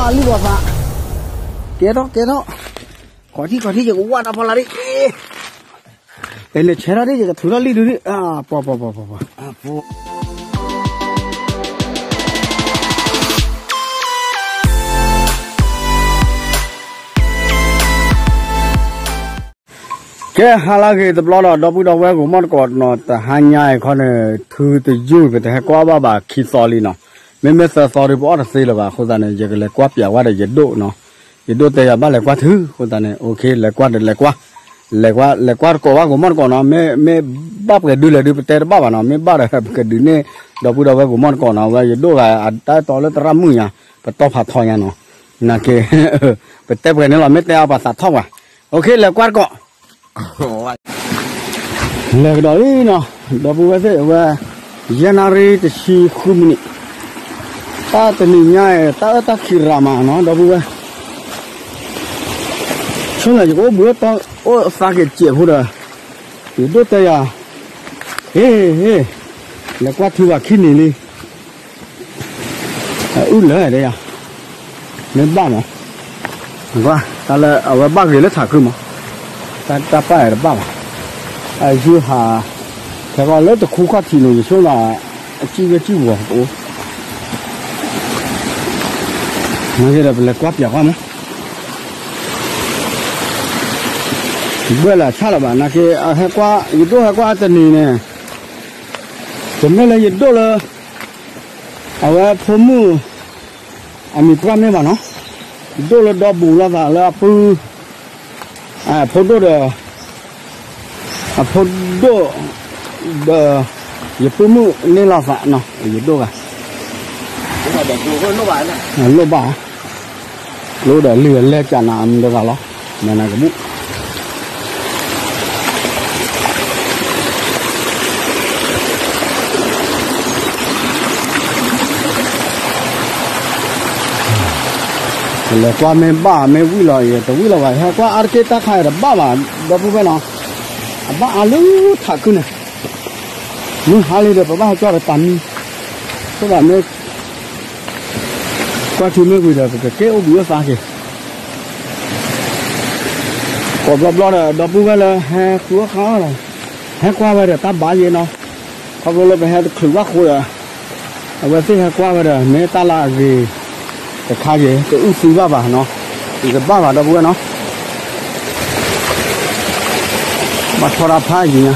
လံၣ်ဘီသး, ကဲထီၣ် ကဲထီၣ်, ခီၣ်ထံၣ် ခီၣ်ထံၣ် ယကဝၢ်တၢ်ဖီလာ်ဒ်, အဲ နဆဲးထီၣ်ဒ် ယကထုးထီၣ်လံၣ်ဒုဒ်, ပှၤ ပှၤ ပှၤ ပှၤ ပှၤ, ကဲ ဟါလၢအဂ့ၤတဘျီဒီး ဒီပုၢ်ဒီဝဲၢ်ဂိၤမီၢ်တကိးနီၤ, တဟါညါအံၤခီန့ၣ် ထုတယုၢ် ပတဟဲကွၢ်ဘၣ်ဘၣ်ခံသီလံနီၤ, မ့မ့ၢ်သၢသီဒု ပအီၣ်တသ့လၢၤဘၣ်အဃိသတးန့ၣ် ယကလဲၤကွၢ်ပၠးဝဲဒီးယဒိၣ်နီၤ, ယဒိၣ်တဲယၤဘၣ်လဲၤကွၢ်ထုအဃိသတးန့ၣ် အိၣ်ခ့ လဲၤကွၢ်ဒီးလဲၤကွၢ်, လဲၤကွၢ် လဲၤကွၢ်တကိးဘၣ်ဂိၤမီၢ်တကိးနီၤ, မ့ၢ် မ့ၢ်ဘၣ်ပှဲၤဒုလဲၣ်ဒု ပတဲတဘၣ်ဘၣ်နီၤ, မ့ၢ်ဘၣ်ဒီးပကဒုးန့ၢ် ဒီပုၢ်ဒီဝဲၢ်ဂိၤမီၢ်တကိးနီၤ, ဝဲယဒိၣ်ဂၤအတၢ်အဲၣ်တီလၢသရၣ်မုၣ်ညါ, ပတီၢ်ဖးထီညါနီၤ, နာ်က့ ပတဲပှဲၤန့ၣ်လီၤ, မ့ၢ်တဲအီၤပှၤသးထီၣ်ပှၤ, အိၣ်ခ့ လဲၤကွၢ်တကိး လဲၤကဒီးလံနီၤ, ဒီပုၢ်ဝဲၢ်သ့ၣ်ဝဲ, ယဲၢ်နၣ်ရံၣ်တဆံဃုမံးနံး, တၢ်တနံၤညါအံၤ တၢ်အၢတၢ်ခံးရၤမးနီၤ ဒီပုၢ်ဝဲၢ်, ဆိလၢယကအိၣ်ဘှံးအိၣ်သါက့ၤစဲးဖိဒီး, ယဒိၣ်တဲယၤ, ဟ့ၣ် ဟ့ၣ်, လဲၤကွၢ်ထုဘၣ်ခံနံၤလံ အအုၣ်လၢတဲယၤ, မ့ၢ်ဘၣ်မး, ကွၢ် တၢ်လၢအဝဲဘၣ်ဂ့ၤလၢထးခုမး, တၢ် တၢ်ပာ်အတဘၣ်ဘၣ်, အယုၢ်ဟး, ခဲကီးလၢတခူခီၣ်ထံးန့ၣ် ယဆိကမိၣ်, အစံၣ်ဝဲစံၣ်ဝီၤအိၣ်, နာ်က့ဒီးပလဲၤကွၢ်ပၠးကွၢ်မး ဘၣ်လၢဆၣ်လၢၤဘၣ် နာ်က့ အဟဲကွၢ် ယဒိၣ်ဟဲကွၢ်တနံၤန့ၣ်, တမ့ၢ်လၢယဒိၣ်လၢ, အဝဲဖိမုၣ်, အမံၤပှၢ်မ့ၢ်ဘၣ်နီၤ, ယဒိၣ်လၢဒီဘူးလိာ်သးလၢအပုၢ်, အဖိဒိၣ်ဒီး, အဖိဒိၣ်, ဒီး, ယပုၢ်မုၣ်န့ၢ်လိာ်သးနီၤ ယဒိၣ်ဂၤ လိၣ်ဘၣ်, လိၣ်ဒီးလံၢ်အလဲကနၤအမတဂၤလီၤ, မနၤကဘူၣ် လဲၤကွၢ်မ့ၢ်ဘၣ်မ့ၢ်ဝံၣ်လီၤအံၤ တဝံၣ်လီၤဘၣ် ဟဲကွၢ်အါတက့ၢ်တၢ်ခါအံၤတဘၣ်ဘၣ် ဒီပုၢ်ဝဲၢ်နီၤ, အဘၣ်အါလၢထးခုန့ၣ်, မုၢ်ဟါလံဒီးပဘၣ်ဟဲကၠီၣ်ဒီးတၢ်မံ, ဆိဘၣ်မ့ၢ် ကွၢ်ထံမ့ၢ်ဝံၤဒီး ပကကဲအိၣ်ဘှံးအိၣ်သါက့ၤ, ကိးဘျီဘျီဒီး ဒီပုၢ်ဝဲၢ်လၢဟဲဃုအီၣ်ဃါအီၣ်လီၤ, ဟဲကွၢ်ဝဲဒီးတၢ်ဘါယဲနီၤ, ခီဖျိလၢပဟဲတချုးဘၣ်ဃိဒီး, အဝဲသ့ၣ်ဟဲကွၢ်ဝဲဒီး မ့ၢ်တၢ်လၢအဂ့ၤတခါက့ၤ တအုၣ်သံဘၣ်ဘၣ်နီၤ, ယတဘၣ်ဘၣ်ဒီပုၢ်ဝဲၢ်နီၤ ဘၣ်ထီၣ်တၢ်ဖးယံၤညါ,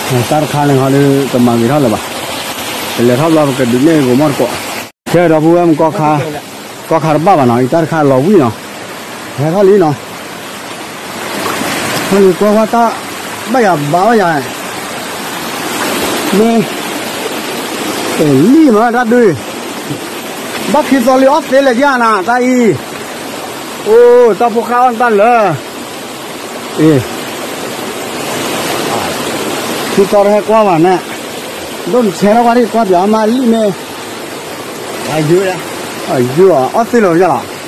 တၢ်တခါန့ၣ်ဟီဒုး တမၤဂ့ၤထီၣ်လၢၤဘၣ်, ပလဲၤထီၣ်ဘျီပကဒုးနဲၣ်ဂိၤမီၢ်တကိး, ကဲဒီပုၢ်ဝဲၢ်မူကီၢ်ခါ, ကီၢ်ခါတဘၣ်ဘၣ်နီၤ အံၤတၢ်တခါလီၤဝံၣ်နီၤ, ဟဲထီၣ်လံနီၤ, ထီၣ်လံကွၢ်ကွၢ်တၢ်, ဘၣ်ယၤဘၣ်ဘၣ်ယၤ, မ့ၢ်, လံၣ်မးတၢ်ဒုး, ဘၣ်ခံသီလံအီၣ်သ့လဲၣ်ယၤနၤ တၢ်အံၤ, အိၣ်တၢ်ဖိဃၢ်အီၣ်တၢ်လၢ အ့, ထံသီတဟဲကွၢ်ဘၣ်န့ၣ်, ဒိၣ်နဆဲးထီၣ်ကွၢ်ဒံးကွၢ်ပၠးမးလံၣ်မ့ၢ်, ယုၢ်အီၣ်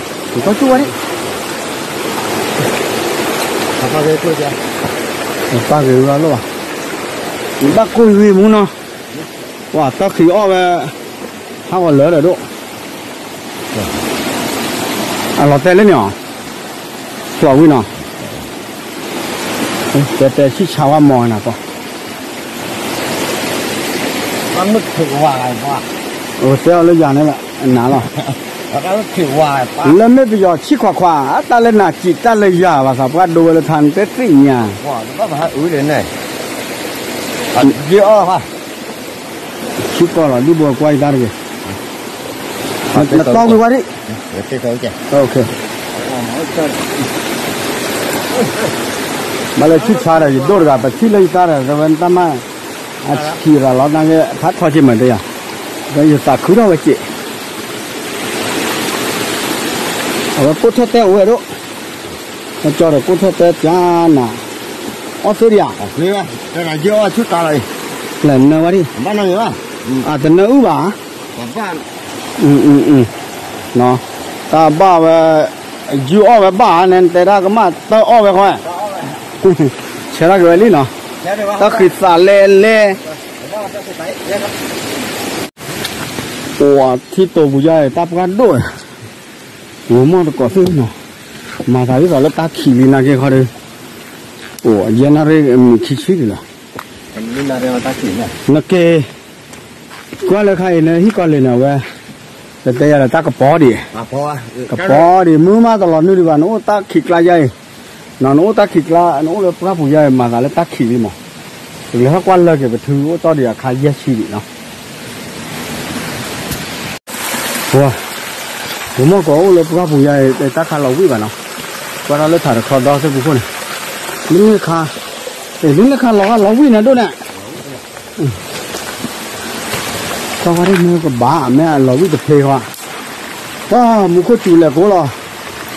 သ့လီၤယၤလီၤ, နကီၢ်ကၠူၣ်ဝဲဒံး, ပၢ်က့ၤဝဲလိၣ်ဘၣ်, နဘၣ်ကိၢ်ဝံၤမူနီၤ, ပှၤတၢ်ခံးအီၣ်ဝဲ, ဟးဂီၤလၢဒီးဒိၣ် အလီၤတဲလၢန့ၣ်အီၤ, ဖျိးဝံၤနီၤ, တဲတဲဆံၣ်ဆါဝဲမီၤနၤပှၤ, တဲအီၤလၢယၤန့ၣ်လီၤ, နၤလီၤ, လၢမ့ၢ်ပယီၤဆံၣ်ခွါခွါ တၢ်လၢနၤစံးတၢ်လၢယၤဘၣ်သး ပှၤဒိဝဲလၢထါနတဲသ့ၣ်ညါ ဆူကီၢ်လီၤ ဒ်ဘိကွၢ်ယတၢ်တဂ့ၤ, နတီၢ်ကွံာ်ဝဲဒံး, ဘၣ်လၢဆံၣ်ဆါဒီး ယဒိၣ်တဂၤ ပထံၣ်လၢယတၢ်ဒီး တဝဲတၢ်မၤ, အဆံးရၤလီၤ နာ်က့ ဖးထီၣ်က့ၤမးတယၤ, ဒီးယသးခုထီၣ်ဝဲက့ၤ, အဝဲကိၣ်ထီၣ်တဲအိၣ်ဝဲဒိၣ်, ကၠီဒီးကိၣ်ထီၣ်တဲပျါနၤ, အီၣ်သ့ဒံးဧါ, လဲၤနၢဝဲဒံး, အတနၢအုၣ်ဘၣ်, တၢ်ဘၣ်ဝဲ, ယုၢ်အီၣ်ဝဲဘၣ်န့ၣ် နတဲတၢ်ကမၣ်တၢ်အီၣ်ဝဲဃီ, ဆဲးထီၣ်က့ၤဝဲလံနီၤ, တၢ်ဃံးသးလဲလဲ အိၣ်ထံတိာ်ပူၤယါအံၤ တၢ်ပှၢ်ဒိၣ်, ဂိၤမီၢ်တကိးသ့ၣ်နီၤ, မၤသးဒ်သိးလၢတၢ်ခံးလံနာ်က့ခီဒီး, အိၣ်ယဲၢ်နၣ်ရံၣ်မုၢ်ခံဆံဒံးလီၤ, နက့ၤ, ကွၢ်လၢခါအံၤနဟံၣ်ကီၢ်လံၤန့ၣ်ဝဲ, တတဲယၤဒီးတၢ်ကပီၤဒံး, ကပီၤဒံး မုၢ်မးတလီၤနုာ်ဒံးဘၣ် နအိၣ်တၢ်ခံးကျါယါအံၤ, နအိၣ်တၢ်ခံးကျါ နအိၣ်လၢပှၢ်ပူၤယါအံၤ မၤသးလၢတၢ်ခံးလံမး, ပကလဲၤထီၣ်ကွၢ်လၢက့ၤ ပထုအိၣ်တီၢ်ဒံးအခါယဲၢ်ဆံဒံးနီၤ ပှၤ, ဂိၤမီၢ်ကိးအိၣ်လၢပှၢ်ပူၤယါအံၤ တၢ်ခါလီၤဝံၣ်ဘၣ်နီၤ, ကွၢ်ထီၣ်လၢထးတခီဒီသ့ၣ်ပူၤခိၣ်န့ၣ်, လၢန့ၣ်ခါ, လၢန့ၣ်ခါလီၤဂာ်လီၤဝံၣ်န့ၣ်ဒိၣ်န့ၣ် သီခါဒ်မ့ၢ်ကဘၣ် မ့ၢ်အလီၤဝံၣ်တဖျ့ဃီ, ပှၤမူခိၣ်စူၤလဲၤကိးလီၤ,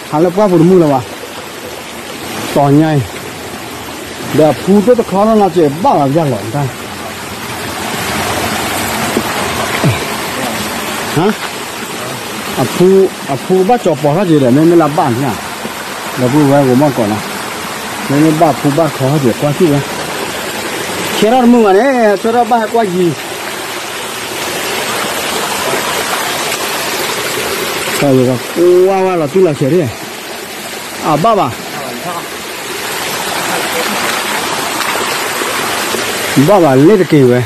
ဟးလၢပှၢ်ပူၤတမုာ်လၢၤဘၣ်, တီၤညါအံၤ, ဒီးအဖူဒိၣ်တချီနီၢ်နီၢ်က့ၤဘၣ်ဘၣ်ပယၢ်လီၤတၢ် အဖူ, အဖူဘၣ်ကၠီၤပီၤထီၣ်က့ၤဒီး မ့မ့ၢ်လၢဘၣ်န့ၣ်, ဒီပုၢ်ဝဲၢ်ဂိၤမီၢ်ကိးနီၤ, မ့မ့ၢ်ဘၣ်ဖူဘၣ်ချီထီၣ်က့ၤကွၢ်ထံၣ်ဝဲ, ဆဲထီၣ်တမုာ်ဘၣ်န့ၣ် ဆဲထီၣ်ဘၣ်ဟဲကွၢ်ယံၤ, တၢ်ယကကွၢ်ဝဲလီၤတံၢ်လီၤဆဲးဒၣ်, အဘၣ်ဘၣ် ဘၣ်ဘၣ်လ့တက့ၤဝဲ,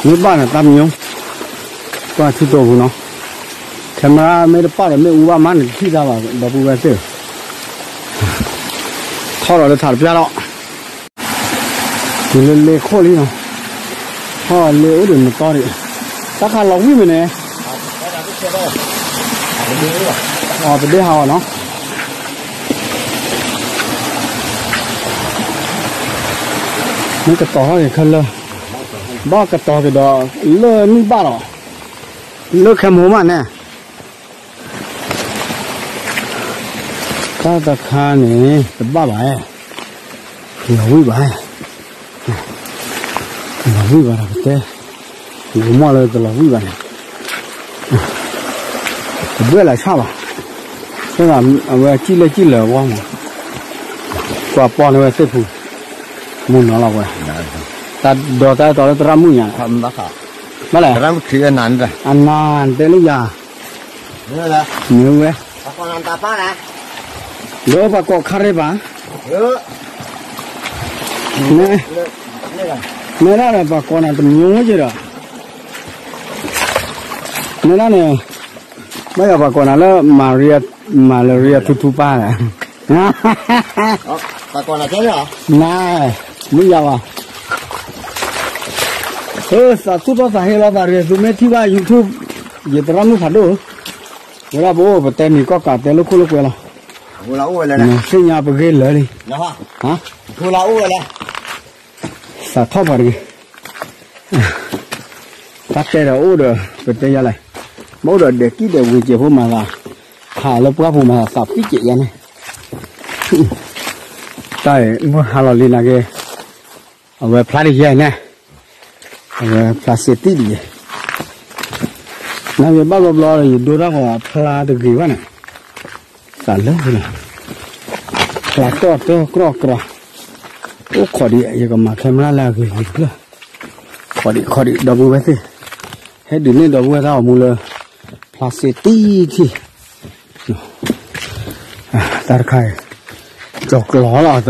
မ့ၢ်ဘၣ်န့ၣ်တၢ်မညိ, ကွၢ်ထံတိာ်ပူၤနီၤ, camera မ့ၢ်တပာ်ဒီးမ့ၣ်အူဘၣ်မးန့ၣ် တထံၣ်တၢ်ဘၣ် ဒီပုၢ်ဝဲၢ်သ့ၣ်ဧၢ, ထီၣ်လီၤလၢထးတပျၢ်လီၤ, တုၤလၢလ့ခိၣ်လံနီၤ, ထီၣ်လ့အိၣ်ဒံးမတီဒံး, တၢ်ခါလီၤဝံၣ်မ့ၢ်န့ၣ်, အပဒ့ဟးအီၤနီၤ မ့ၢ်ကတီၤထီၣ်က့ၤခဲလၢာ်, ဘၣ်ကတီၤက့ၤဒီး လၢနံၣ်ဘၣ်လီၤ, လၢခဲမိၢ်မးန့ၣ်, တၢ်တခါန့ၣ် တဘၣ်ဘၣ်, လီၤဝံၣ်ဘၣ်, လီၤဝံၣ်ဘၣ်ဒီးပတဲ, ဂိၤမီၢ်လၢတလီၤဝံၣ်ဘၣ်န့ၣ် တဘှဲၣ်လၢဆၣ်ဘၣ်, အဝဲကံၣ်လၢကံၣ်လၢာ်ဝါမး, ကွၢ်ပီန့ၢ်ဝဲသ့ၣ်ဖူ, မုၢ်နီၤလီၤဝဲ, တၢ်ဒိးတၢ်အဲၣ်တီလၢသရၣ်မုၣ်ညါ, ဘၣ်လဲၣ်, အနၢ်တဲလၢယၤ, မ့ၢ်ဝဲ, ဒီးပှၤကိးခါရ့ၣ်ဘၣ်, နဲဒၣ်ဒီးပှၤကိးနၤတမံၤဝဲက့ၤဒီး, နဲဒၣ်န့ၣ်, ဘၣ်ယၤပှၤကိးနၤလၢ Maria, Malaria ထူထူပါလဲၣ်, နၤ, မ့ၢ်ယၤဘၣ်, သးထူၣ်ထီၣ်သးဟ့လီၤသးရ့ၣ် သုမ့ၢ်ထံၣ်ဘၣ် YouTube, ယသရၣ်မုၣ်ဖးဒိၣ်, ဝဲဒၣ်ပအိၣ်ပတဲနံၤကီၢ်ကးတဲလိာ်ခိၣ်လိာ်ကွဲလီၤ, သ့ၣ်ညါပဂ့ၢ်လၢာ်လံ, သးထီၣ်ပှၤတဂ့ၤ တၢ်တဲဒီးအိၣ်ဒီး ပတဲယၤလဲၣ်, မ့ၢ်အိၣ်ဒီးဒဲးကံၣ်ဒဲးဝ့ၤကဲးဖိမၤသး, ဟးလၢပှၢ်ပူၤမၤသးသးပံၣ်ကဲးယၤန့ၣ်, တၢ်အံၤမ့ၢ်ဟါလီၤလံနာ်က့, အဝဲဖျါတယဲၢ်န့ၣ်, အဝဲဖျါစ့တံၢ်တယဲၢ်, နာ်က့ဘၣ်ဘျီဘျီ ယဒိတၢ်ဃီဖျါတဂ့ၤဘၣ်န့ၣ်, သးလၢန့ၣ်, ဖျါတီၢ်တၢ်ကြီၢ်ကြီၢ်, အိၣ်ခိးဒံး ယကမၤ camera လၢအဂ့ၤဂ့ၤတဖျၢၣ်, ခိးဒံးခိးဒံး ဒီပုၢ်ဝဲၢ်သ့ၣ်, ဟဲဒုးန့ၢ်ဒီပုၢ်ဝဲၢ်တၢ်အိၣ်မူလၢ ဖျါစ့တံၢ်ထံၣ်, တၢ်တခါအံၤ, ကၠီၤကျီၤလီၤ,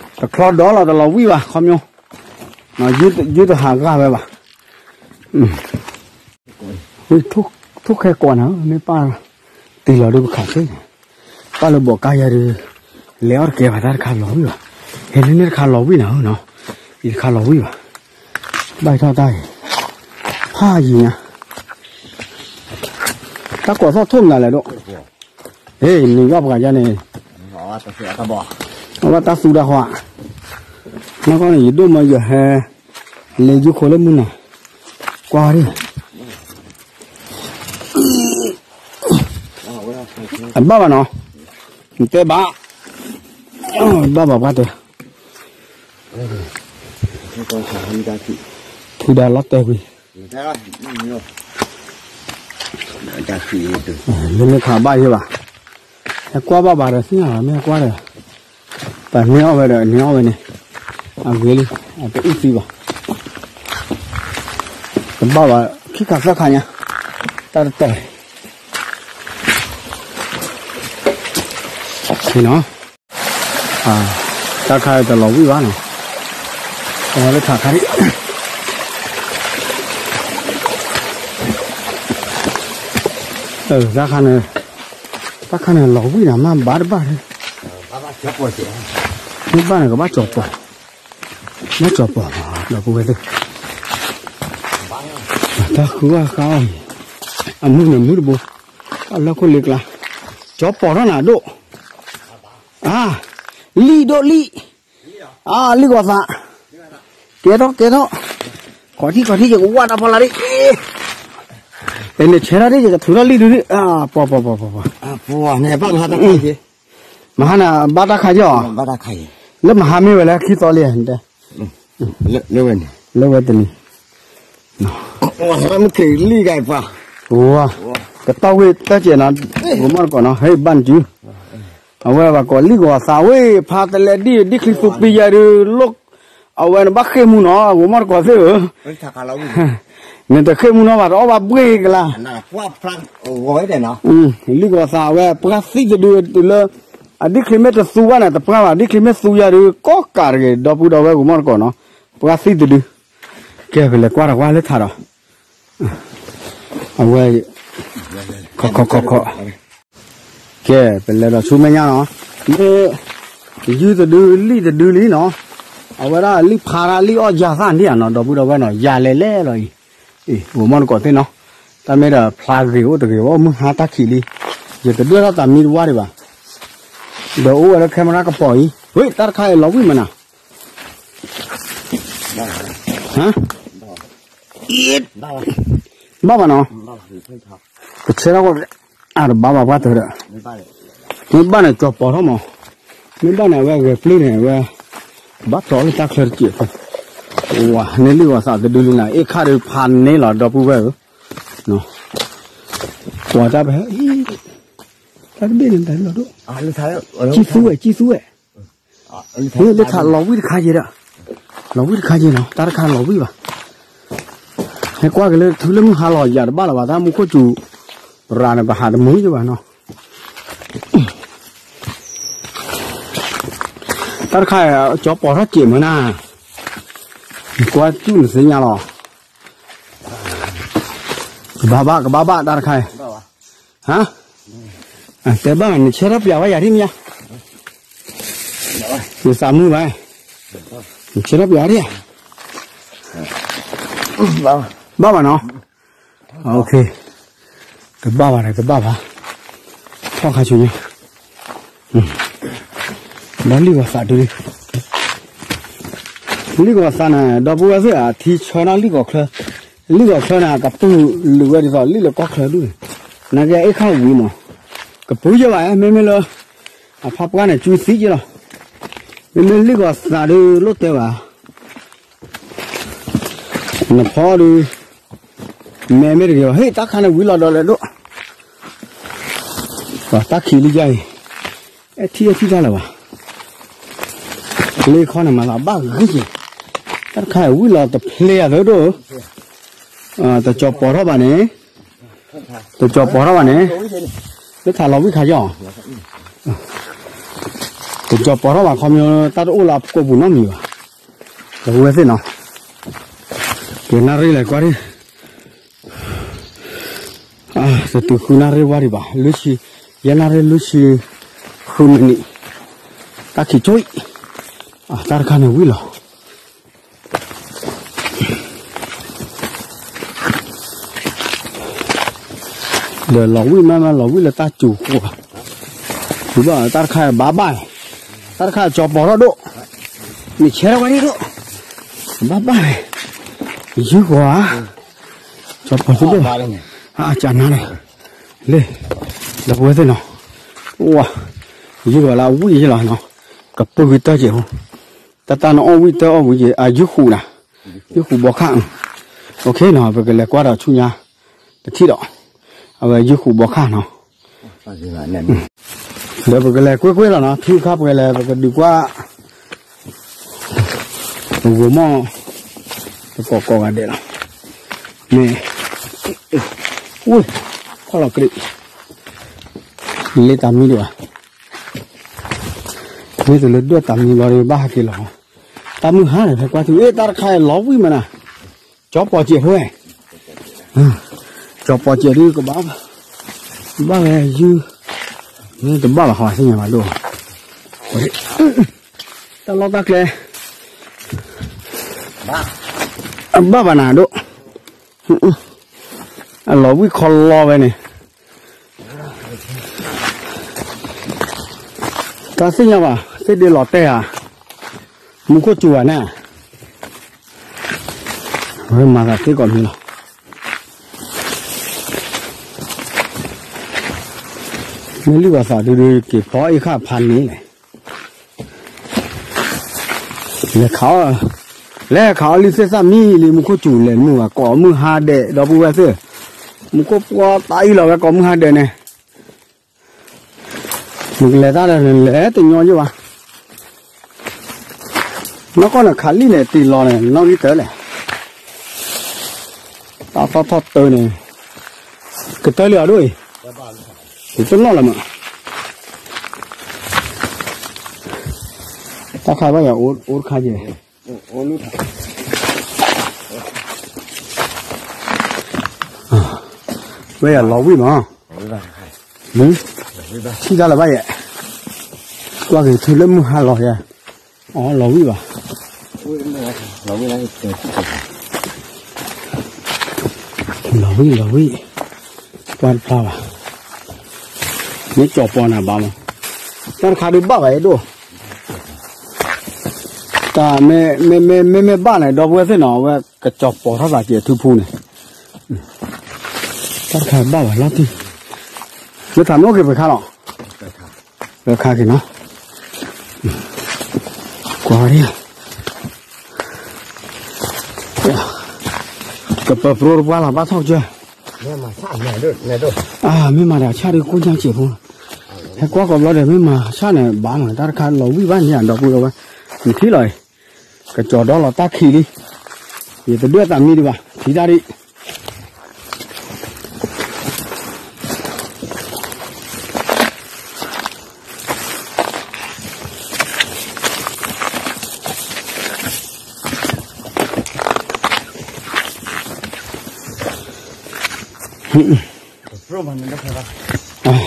တချီဒီးလီၤ တလီၤဝံၣ်ဘၣ် ခီပညီ, ယုၢ်တဟးဂၢ်ဝဲဘၣ်, ထိၣ်ခဲကိးနၤ မ့ၢ်ပၢ်, တ့ၢ်လီၤဒုးပခးသ့, ပၢ်လၢဘီးကါယၤဒုး, လဲၤအီၣ်တကဲဘၣ် တၢ်တခါလီၤဝံၣ်ဘၣ်, ဟဲန့ၣ်န့ၣ်တခါလီၤဝံၣ်နၤဧၢနီၤ, ယတခါလီၤဝံၣ်ဘၣ်, ဘၣ်ထီၣ်တၢ်အံၤ, ဖးယံၤညါ, တၢ်ကိးသီၣ်ထိၣ်မနုၤလဲၣ်ဒိၣ်, ဟ့ၣ်နံၤဘၣ်ပှၤယါန့ၣ်, အဝဲတၢ်သူတၢ်ဃီ, နီၢ်ကီၢ်န့ၣ် ယဒိၣ်မးယဟဲ, လဲၤယုၢ်ခိလၢမုၢ်နၤ, ကွၢ်ဒံး အဘၣ်ဘၣ်နီၤ, နတဲဘၣ်, ဘၣ်ဘၣ်ပှၢ်တဲ, ဖုဒါလီၤတဲာ်ကွံာ်, လၢမ့ၢ်ခးဘၣ်ယဲဘၣ်, ဟဲကွၢ်ဘၣ်ဘၣ်ဒီးသ့ၣ်ညါဘၣ် မ့ၢ်ဟဲကွၢ်ဒီး, ပှၤန့ၢ်အီၣ်ဝဲဒီးန့ၢ်အီၣ်ဝဲန့ၣ်, အဂ့ၤလံ, အတအုၣ်သံဘၣ်, တဘၣ်ဘၣ် ခံခါသၢခါညါ တၢ်တတီၤန့ၣ်နီၤ, တၢ်တခါတလီၤဝံၣ်ဘၣ်နီၤ, အဝဲလၢထးခါန့ၣ်, တၢ်ခါန့ၣ်, တၢ်ခါန့ၣ်လီၤဝံၣ်နၤ မ့ၢ်ဘၣ်တဘၣ်, မ့ၢ်ဘၣ်န့ၣ်ကဘၣ်ကၠီၤပီၤ, ဘၣ်ကၠီၤပီၤ, ဒီပုၢ်ဝဲၢ်သ့ၣ်, တၢ်ဃုအီၣ်ဃါအီၣ်, အမုၢ်န့ၣ်မုၢ်တဘိ, အလၢခိၣ်လ့ကျါ, ကၠီၤပီၤထီၣ်နၤဒိၣ်, အါ, လံၣ်ဒိၣ်လံၣ်, အါ လံၣ်ဂီၤသး, ကဲထီၣ်ကဲထီၣ်, ခီၣ်ထံၣ်ခီၣ်ထံၣ် ယကဝၢ်တၢ်ဖီလာ်ဒ်, အဲ နဆဲးထီၣ်ဒ် ယကထုးထီၣ်လံၣ်ဒုဒ်, ပှၤပှၤပှၤပှၤပှၤ, မဟါန့ၣ်ဘၣ်တၢ်ခါယီၤ, လၢမဟါမ့ၢ်ဝဲလၢခံသီလံ, လၢဝဲတနံၤ, ကတီၢ်ဝ့ၢ်တၢ်ကဲးနီၤ, ဂိၤမီၢ်တကိးနီၤ ဟဲဘၣ်နစု, အဝဲဘၣ်ကိးလံၣ်ဂီၤသးဝ့ၢ် ဖါတလဲဒ် ဒ်ချံသူပံယၤဒုး, အဝဲနဘၣ်ဃ့ၢ်မူနီၤ ဂိၤမီၢ်တကိးသ့ၣ်ဧၢ, နတဃ့ၢ်မူနီၤဘၣ် တအီၣ်ဘၣ်ဘှ့ၣ်ကလါ, လံၣ်ဂီၤသးဝဲ ပှၤသံတဒုလၢ အဒ်ချံမ့ၢ်တသူဘၣ်န့ၣ် တပှၢ်ဘၣ် ဒ်ချံမ့ၢ်သူယၤဒုး ကိးကးတဂ့ၤ ဒီပုၢ်ဒီဝဲၢ်ဂိၤမီၢ်တကိးနီၤ, ပှၤသံတဒု, ကဲပလဲၤကွၢ်တကွၢ်လၢထးဒီး, အဝဲ, ခီခီခီခီ, ကဲပလဲၤဒီးဆူမဲာ်ညါနီၤ, မ့ၢ်, ယုၢ်တဒုလံၣ်တဒုလံနီၤ, အဝဲဒၣ်လံၣ်ဖးဒၣ်လံၣ်အီၣ်ယၤသၣ်ဒံးဧါနီၤ ဒီပုၢ်ဒီဝဲၢ်နီၤ ယၤလဲၤလဲၤလီၤအံၤ, အ့ၣ် ဂိၤမီၢ်တကိးသ့ၣ်နီၤ, တၢ်မ့ၢ်ဒီးဖျါဂ့ၤအိၣ်တဂ့ၤ အိၣ်မုၢ်ဟါတၢ်ခံးလံ, ယတဒွဲၣ်ထီၣ်သးမံတဝါဒံးဘၣ်, ဒီးအိၣ်ဝဲလၢ camera ကပီၤအံၤ ဝ့ၢ် တၢ်တခါအံၤလီၤဝံၣ်မးနၤ, ဟါ, အ့ၣ်, ဘၣ်ဘၣ်နီၤ, ကဆဲထီၣ်ဝဲ, အတဘၣ်ဘၣ်ပှၢ်တၢၢ်ဒီး, မ့ၢ်ဘၣ်န့ၣ်ကၠီၤပီၤထီၣ်မး, မ့ၢ်ဘၣ်န့ၣ်အဝဲဂဲၤပျုၢ်န့ၣ် အဝဲ, ဘၣ်ဖျိးလၢတၢ်ချၢတစဲးဖိ, ဝါန့ၢ်လံၣ်ဂီၤသးတဒုလံနၤ အ့ၣ်ခါဒုးဖးန့ၢ်လီၤ ဒီပုၢ်ဝဲၢ်ဧၢ, ကွၢ်တၢ်ဖဲ, တၢ်တဘ့ၣ်န့ၣ်တၢ်လီၤဒိၣ်, ကံၢ်သူဝဲ ကံၢ်သူဝဲ, လၢထးလီၤဝံၣ်တခါယဲဒီး, လီၤဝံၣ်တခါယဲနီၤ တၢ်တခါလီၤဝံၣ်ဘၣ်, ဟဲကွၢ်က့ၤလၢထူလၢမုၢ်ဟါလီၤယၤတဘၣ်လၢၤဘၣ် တၢ်မူခိၣ်စူၤ, ရၤန့ၣ်ပဟးတမုာ်ယဘၣ်နီၤ, တၢ်တခါ, ကၠီၤပီၤထီၣ်စဲးမးနၤ, ကွၢ်တူၢ်နသ့ၣ်ညါလီၤ, ကဘၣ်ဘၣ် ကဘၣ်ဘၣ်တၢ်တခါ, ဟါ, တဲဘၣ် နဆဲထီၣ်ပျးဝဲယၤဒ်မ့ၢ်ဧါ, ယသးမုာ်ဘၣ်, နဆဲထီၣ်ပျးဒ်ဧါ, ဘၣ်ဘၣ်နီၤ, တဘၣ်ဘၣ်ဒီးတဘၣ်ဘၣ်, ထီၣ်ခါဆူညါ, ဘၣ်လံၣ်ဂီၤသးဒုလံ, လံၣ်ဂီၤသးန့ၣ် ဒီပုၢ်ဝဲၢ်သ့ၣ်ဧၢ ထံဆၢနီၣ်လံၣ်ဂီၤချၢ, လံၣ်ဂီၤချၢန့ၣ် ကပုာ်လုာ်ဝဲဒ်သိးလံၣ်လၢကီၢ်ချၢဒၣ်, နာ်က့အ့ၣ်ခါဝံၤမး, ကပုာ်ယဲၢ်ဘၣ် မ့မ့ၢ်လၢ, အဖါပှၢ်န့ၣ် ကွံသံယဲၢ်လီၤ, မ့မ့ၢ်လံၣ်ဂီၤသးဒုးလိၣ်တဲဘၣ် နဖီဒုး, မဲာ်မ့ၢ်တဂ့ၤဘၣ် ဟ့ၣ်တၢ်ခါန့ၣ်ဝံၤလီၤဒီးလဲၤဒိၣ်, ပှၤတၢ်ခံးလံယါအံၤ, အဲၣ်ထံၣ်အဲၣ်ထံၣ်တၢ်လၢၤဘၣ်, လ့ခီန့ၣ်မၤသးဘၣ်ဂ့ၤက့ၤ, တၢ်တခါအံၤဝံၤလီၤတဖျဲးအသးဒိၣ်, တကၠီၤပီၤထီၣ်ဘၣ်န့ၣ်, တကၠီၤပီၤထီၣ်ဘၣ်န့ၣ်, လၢထးလီၤဝံၣ်ခါယီၤ တကၠီၤပီၤထီၣ်ဘၣ်ခီပညီ တၢ်တအိၣ်လၢအပကိာ်ပူၤနီတမံၤဘၣ်, ဒီပုၢ်ဝဲၢ်သ့ၣ်နီၤ, ကဲနၣ်ရံၣ်လဲၤကွၢ်ဒံး, တတုၤဃုနၣ်ရံၣ်ဝါဒံးဘၣ် လွံၢ်ဆံ, ယဲၢ်နၣ်ရံၣ်လွံၢ်ဆံ, ဃုမံးနံး, တၢ်ခံးကၠိအံၤ, တၢ်တခါန့ၣ်ဝံၤလီၤ ဒီးလီၤဝံၣ်မးမး လီၤဝံၣ်လၢတၢ်စူၤဃိ, ဘၣ်တၢ်တခါဘၣ်ဘၣ်, တၢ်တခါကၠီၤပီၤထီၣ်ဒိၣ်, မ့ၢ်ဆဲထီၣ်ဝဲဒၣ်ဒိၣ်, ဘၣ်ဘၣ်, ယုၢ်ဃီဧါ, ကၠီၤပီၤထီၣ်ဒိၣ်, အကနါန့ၣ်, လ့, ဒီပုၢ်ဝဲၢ်သ့ၣ်နီၤ, ဝါ, ယုၢ်ဃီလၢအဝံၣ်ယဲၢ်လီၤနီၤ, ကပုၢ်ကတၢၢ်ကဲးဖိ, တၢ်တၢ်နအီၣ်ဝံၣ်တၢ်အီၣ်ဝံၣ်ကဲး အယုၢ်ဃူနၤ, ယုၢ်ဃူဘီခၣ်, အိၣ်ခ့နီၤ ပကလဲၤကွၢ်ဒီးဆူညါ, တထံၣ်ဒီး, အဝဲယုၢ်ဃူဘီခၣ်နီၤ, ဒီးပကလဲၤကွ့ၢ်ကွ့ၢ်လီၤနီၤ ထံခါပှဲၤလဲၣ် ပကဒုးကွၢ်, ပဂိၤမီၢ်, ပကိးကိးဂၤဒဲးလီၤ, မ့ၢ်, အိၣ်, ခီၣ်လီၤကရံး, လ့တၢ်မံဒံးဘၣ်, မ့ၢ်တုၤလၢဒွဲၣ်တၢ်မံဘျီဒီး ဘၣ်ဟးက့ၤလီၤ, တၢ်မုၢ်ဟါန့ၣ် ဖဲကွၢ်ထူ အ့ၣ် တၢ်တခါအံၤလီၤဝံၣ်မးနၤ, ကၠီပီၤစဲးဖိဝဲ, ကၠီပီၤစဲးဒုးကဘၣ်, ဘၣ်ဝဲယုၢ်, မ့ၢ်တဘၣ်ဘၣ်ဟီသ့ၣ်ညါဘၣ်ဒိၣ်, တၢ်လီၢ်တၢ်ကျဲ, အဘၣ်ဘၣ်နၤဒိၣ်, အလီၤဝံၣ်ခီလီဝဲန့ၣ်, တၢ်သ့ၣ်ညါဘၣ် သ့ၣ်ဒ့လီၤတဲာ်ဧါ, မူခိၣ်စူၤဧါန့ၣ်, ဝဲမၤသးသ့ကီးမံလီၤ, မ့ၢ်လံၣ်ပှၤသးဒုဒု က့ၤဖီအ့ၣ်ခၣ်ဖးန့ၣ်လဲၣ် လဲၤခးအီၣ်, လဲၤခးအီၣ်လံသ့ၣ်သၣ်မံလံ မူခိၣ်စူၤလဲၤမုၢ်ဘၣ် ကိးမုၢ်ဟါဒဲး ဒီပုၢ်ဝဲၢ်သ့ၣ်, မူခိၣ်ပှီၤသးအံၤလီၤဝဲ ကိးမုၢ်ဟါဒဲးန့ၣ်, နကလဲၤတၢ်ဒီးနလဲၤတညီယိၣ်ဘၣ်, နီၢ်ကီၢ်န့ၣ် ခးလံၣ်န့ၣ် တ့ၢ်လီၤန့ၣ် နီၣ်ဂံၢ်တၢလဲၣ်, တၢ်သီၣ်ထီၣ်တၢန့ၣ်, ကတၢလံအီၤဒိၣ်အံၤ, ယတနီၣ်လၢၤမး, တၢ်ခါဘၣ်ယၤအိၣ်တခါက့ၤ, ဘၣ်ယၤလီၤဝံၣ်မး, ထံၣ်တၢ်လၢၤဘၣ်ယဲ, ကွၢ်က့ၤထူလၢမုၢ်ဟါလီၤယဲ, အီ လီၤဝံၣ်ဘၣ်, လီၤဝံၣ် လီၤဝံၣ်, ကွၢ်တဖျါဘၣ်, မ့ၢ်ကၠီၤပီၤနၤဘၣ်မး, တၢ်တခါဒုးဘၣ်ဘၣ်ယဲဒိၣ် တၢ်မ့မ့မ့မ့မ့ၢ်ဘၣ်န့ၣ် ဒီပုၢ်ဝဲၢ်သ့ၣ်နီၤ အဝဲကကၠီၤပိာ်ထီၣ်သးက့ၤအထူဖူန့ၣ်, တၢ်တခါဘၣ်ဘၣ်လီၤတံၢ်, လၢထးမ့ၢ်အိၣ်က့ၤပှဲၤခါလီၤ, ပှဲၤခါက့ၤနီၤ, ကွၢ်ဒံး, ကပၢၤပရိတပှၢ်လီၤ ဘၣ်ထီၣ်ကစၢၢ်, မ့ၢ်မၤဒီးဆၣ်ဒုးကိၣ်ညါစဲးဖိ, ဟဲကွၢ်ကိးဘျီဒီး မ့ၢ်မၤဆၣ်န့ၣ် ဘၣ်မး တၢ်တခါလီၤဝံၣ်ဘၣ်န့ၣ် ဒီပုၢ်ဒီဝဲၢ်, နထံၣ်လီၤအံၤ, ကကၠီၤဒီလီၤတၢ်ခံးလံ, ယတဒွဲၣ်သးမံဒံးဘၣ် ထံၣ်တၢ်ဒံး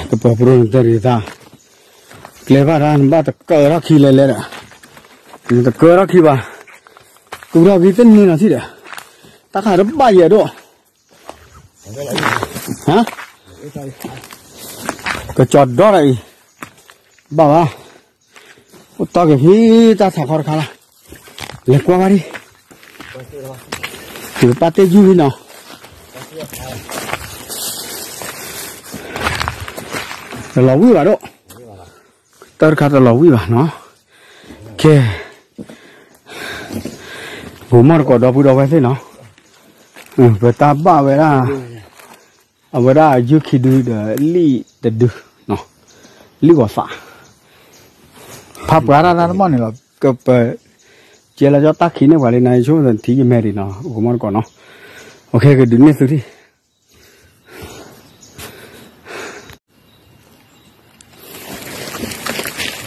ကပၢၤပရိနတၢ်ရံၣ်တၢ်, ကျဲဘၣ်တၢ် နဘၣ်တကၢထီၣ်ခံလဲၤလဲၤဒီး, နတကၢထီၣ်ခံဘၣ်, ကူထီၣ်ခံသ့ၣ်န့ၣ်လီၤထံၣ်ဒီး, တၢ်ခါတဘၣ်ယဲၢ်ဒိၣ်, ဟါ, ကကၠီၤဒီတၢ်အံၤ, ဘၣ်ဘၣ်, အိၣ်တီက့ၤဖံတၢ်ထးခီတခါလီၤ, လဲၤကွၢ်ဘၣ်ဒံး, ယကပာ်တ့ၢ်ယုၢ်လံနီၤ, တလီၤဝံၣ်ဘၣ်ဒိၣ်, တၢ်တခါတလီၤဝံၣ်ဘၣ်နီၤ, ကဲ, ဂိၤမီၢ်တကိးဒီပုၢ်ဒီဝဲၢ်သ့ၣ်နီၤ, ပတၢ်ဘၣ်ဝဲဒၣ်, အဝဲဒၣ်ယုၢ်ခံဒုဒီးလံာ်တဒု, လံာ်ဂီၤသး, ဖးပှၤတၢ်တၢ်တမီၢ်န့ၣ်လီၤ, ကပၢၤ, ကဲလၢကၠီတၢ်ခံးန့ၢ်ပှၤလံနၤ ယဆိကမိၣ်ထံယမဲာ်ဒံးနီၤ ဂိၤမီၢ်တကိးနီၤ, အခဲကဒုးန့ၢ်သုထံၣ်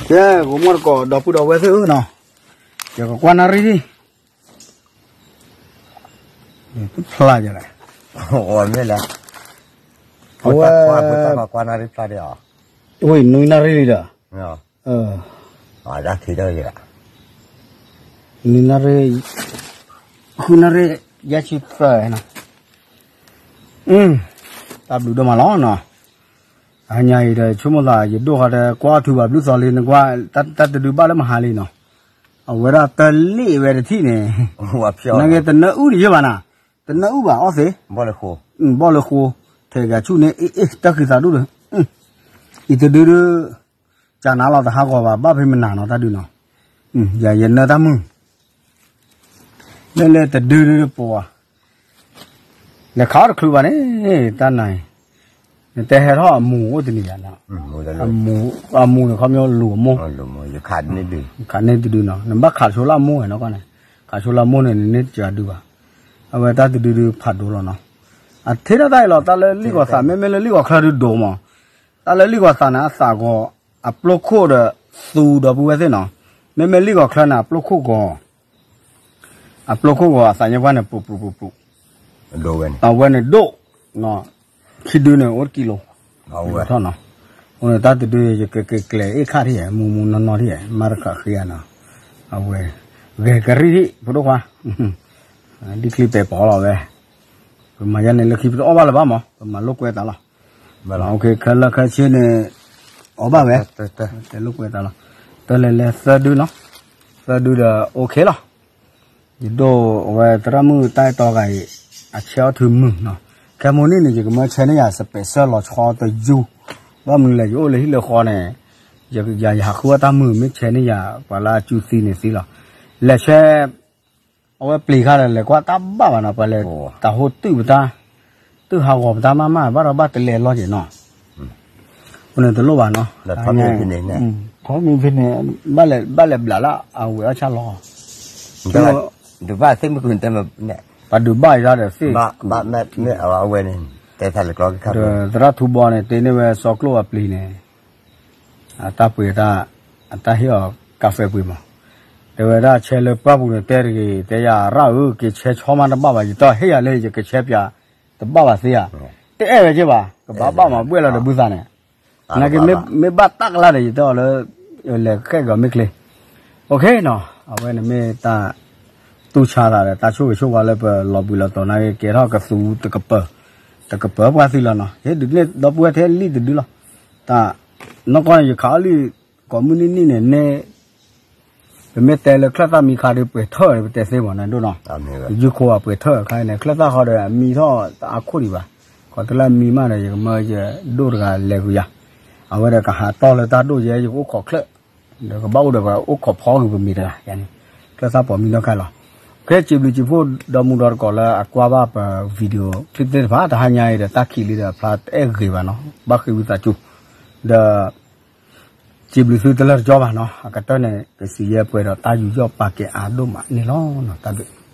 ကဲ ဂိၤမီၢ်တကိး ဒီပုၢ်ဒီဝဲၢ်သ့ၣ်ဧၢနီၤ, ယကကွၢ်နၣ်ရံၣ်, ဖျါယလဲၣ်, မ့ၢ်လဲၣ်, ဝဲ, ကွၢ်နၣ်ရံၣ်ဖျါဒံး, ဝဲနွံနၣ်ရံၣ်လံဒီး, နွံနၣ်ရံၣ်, ဃုနၣ်ရံၣ်, ယဲၢ်ဆံသၢနီၤ, တၢ်ဘျုးဒိၣ်မးလီၤနီၤ, အညါအံၤဒီး ဆိကမိၣ်သး ယဒိၣ်ဃီဒီး ကွၢ်ထူဘၣ်ဘျုးသီလံ နကွၢ်, တၢ်တဒုဘၣ်လၢမဟါလံနီၤ, အဝဲဒၣ်တလ့ၣ်ဝဲတထံၣ်န့ၣ်, နဂ့ၤတနၢအုၣ်တယၢၢ်ဘၣ်နၤ, တနၢအုၣ်ဘၣ်အီၣ်သ့, ဘီၣ်လၢဃိ, ထဲဂၤဆူၣ်န့ၣ် အ့ၣ်အ့ၣ် တၢ်ဃံသးဒူၣ်ဒီး, အံၤတဒုဒု, ကနၤလီၤတဟးဂီၤဘၣ် ဘၣ်ဖဲမနၤနီၤတၢ်ဒုနီၤ, ယနၢတၢ်မုၢ် လၢလၢတဒုဒုပှၤ, လဲၤခးအီၣ်တချုးဘၣ်န့ၣ်, တၢ်နၤအံၤ, နတဲဟဲထီၣ်အမူၤအိၣ်တနံၤယၤနီၤ, အမူၤန့ၣ်ခီပညီလူၤအမိၢ်, ခးန့ၢ်တဒုနီၤ နဘၣ်ခးဆိလၢအမိၢ်ဝဲနီၤကီၢ်န့ၣ်, ခးဆိလၢအမိၢ်န့ၣ် နန့ၢ်တကဒုဘၣ်, အဝဲတၢ်တဒုဒုဖးဒိၣ်လီၤနီၤ, အထံၣ်ထီၣ်တၢ်အံၤလီၤ, တၢ်လၢလံၣ်ကီၤသး မ့မ့ၢ်လၢလံၣ်ကီၤချၢဒုးဒိၣ်မး, တၢ်လၢလံၣ်ကီၤသးန့ၣ် အသးဂီၤ အပျိခိၣ်ဒီးသူဒီပုၢ်ဝဲၢ်သ့ၣ်နီၤ, မ့မ့ၢ်လံၣ်ကီၤချၢန့ၣ် အပျိခိၣ်ဂီၤ, အပျိခိၣ်ဂီၤ အသးညါပှၢ်န့ၣ် ပူၤပူၤပူၤပူၤ အဝဲန့ၣ်ဒိၣ်, ခံဒုန့ၣ် အိၣ်တကံလိၤ, ထီၣ်နီၤ, အဃိန့ၣ်တၢ်တဒု ယကက့ၤကျဲၤအ့ၣ်ခၣ်ထံၣ် မူမူနီၢ်နီၢ်ထံၣ် မၤတခးဃ့ဧါနီၤ, အဝဲ, ဂဲၤကရံၣ်ထံၣ် ဖိဒိၣ်ခွါ, ဒ်ချံပဲာ်ပီလီၤဝဲ, ပမၤယါန့ၣ်လၢခံပတအီၣ်ဘၣ်လၢၤဘၣ်မး ပမၤလိာ်ကွဲသးလီၤ, ခဲလၢာ်ခဲဆ့န့ၣ်, အီၣ်ဘၣ်ဝဲ, တဲလိာ်ကွဲသးလီၤ, တၢ်လဲၤလဲၤသၢဒုနီၤ, သၢဒုဒီး OK လီၤ ယဒိၣ်အဝဲသရၣ်မုၣ်တၢ်အဲၣ်တီဂၤအံၤ, အဆဲးအီၣ်ထုးမုၢ်နီၤ, ခဲမုၢ်နံၤန့ၣ် ယကမၢဆဲန့ၢ်ယၤ စပဲးဆၢလီၤဆီတယူၢ်, ဘၣ်မနုၤလဲၣ် ယအိၣ်လၢဟံၣ်လၢဃီန့ၣ်, ယယဟးဃုအီၣ်တၢ်မုၢ် မ့ၢ်ဆဲန့ၢ်ယၤ ပှၤလၢအစုသံန့ၣ်သံလီၤ, လဲၤဆဲ အဝဲပျံၤခါဒီး လဲၤကွၢ်တၢ်ဘၣ်ဘၣ်နီၤ ပှၤလဲၤ, တၢ်ဟိတုာ်ပတၢ်, တုာ်ဟးဂီၤပတၢ်မးမး ဘၣ်ဒီးဘၣ်တလဲၤလီၤက့ၤနီၤ, အဃိန့ၣ်တလိၣ်ဘၣ်နီၤ, ထီမ့ၢ်ဖဲန့ၣ်, ဘၣ်လဲၤဘျးလၢအဝဲအီၣ်ဆၣ်လီၤ, ဒုးဘၣ်သ့ၣ်မုၢ်ကွံာ်, ပှၤဒုးဘၣ်ယၤဒီးသ့ၣ်, အဝဲန့ၣ်, သရၣ်ထူဘီန့ၣ် တ့န့ၢ်ဝဲစီကျိၣ်အပျံၤန့ၣ် အတၢ်ပှ့ၤ, အတၢ်ဟ့ၣ်အီၤကါဖဲပှ့ၤမး, တဲဝဲဒၣ်ဆဲလၢပှၢ်ပူၤန့ၣ် တဲတဂ့ၤ, တဲယၤရၣ်ဧၢ က့ၤဆဲဆီမးတဘၣ်ဘၣ်, ယတဟ့ၣ်ယၤလၢယကဆဲပၠး, တဘၣ်ဘၣ်သ့ဧါ, တအဲၣ်ဝဲက့ၤဘၣ်, ကဘၣ်ဘၣ်မး ဘှဲၣ်လီၤဒီးဘုသးန့ၣ်, နာ်က့မ့ၢ်ဘၣ်တၢ်ကလါဒီး ယတဲအီၤလၢ လဲၤဃဲၣ်က့ၤအီၤမ့ၢ်ချ့, OK နီၤ, အဝဲန့ၣ်မ့ၢ်တၢ် တူၢ်ဆါသးဒီး တၢ်ဆိၣ်ဂ့ၤဆိၣ်ဝါလၢပလီၤဘှံးလီၤတီၤနာ်က့ ကဲထီၣ်ကသူတကပၤ, တကပၤပှၢ်သံလီၤနီၤ, ဟ့ၣ်ဒုးန့ၢ်ဒီပုၢ်ဝဲၢ်ထဲလံၣ်တဒုလီၤ, တၢ်, နီၢ်ကီၢ်န့ၣ် ယခးအီၣ်လံ, ကိးမုၢ်နံၣ်နံၣ်န့ၣ်န့ၣ်, ပမ့ၢ်တဲလၢချၢၣ်သၣ်မံခါဒီးပှဲၤထၢၣ် ပတဲသ့မးန့ၣ်ဒိၣ်နီၤ, ယုၢ်ခိၣ်အပှဲၤထၢၣ်ခါန့ၣ် ချၢၣ်သၣ်ဃီဒီးအမံထီၣ်တအါခိၣ်ဒံးဘၣ်, ခီတလၢအမံမးဒီး ယကမၢယဒိၣ်တဂၤလဲၤကွံာ်ယၤ, အဝဲဒီးကဟးတီၢ်လၢတၢ်ဒိၣ်ယဲ ယကအိၣ်ခိးချၢၣ် ဒီးကဘၣ်အိၣ်ဒီးပှၤအိၣ်ခိးဖီဂုာ်ပမံၤတဂၤယၤန့ၣ်, ချၢၣ်သၣ်ပိာ်မံနီၢ်ခါလီၤ, ကဲစံးဘျုးစံးဖှိၣ်ဒီမုၢ်ဒီတကိးလၢအကွၢ်ဘၣ်ပ video clip သ့ၣ်တဖၣ် တဟါညါအံၤဒီးတၢ်ခံးလံဒီးဖျါတအဲၣ်ဂ့ၤဘၣ်နီၤ, ဘၣ်ဃ့ဝံသးစူၤ, ဒီး စံးဘျုးသုတလၢတကၠီဘၣ်နီၤ, အကတၢၢ်န့ၣ် ကစံးယဲပှဲၤဒီးတၢ်ယူးယီၣ်ပာ်ကဲအါဒိၣ်မးန့ၣ်လီၤ, တၢ်ဘျုး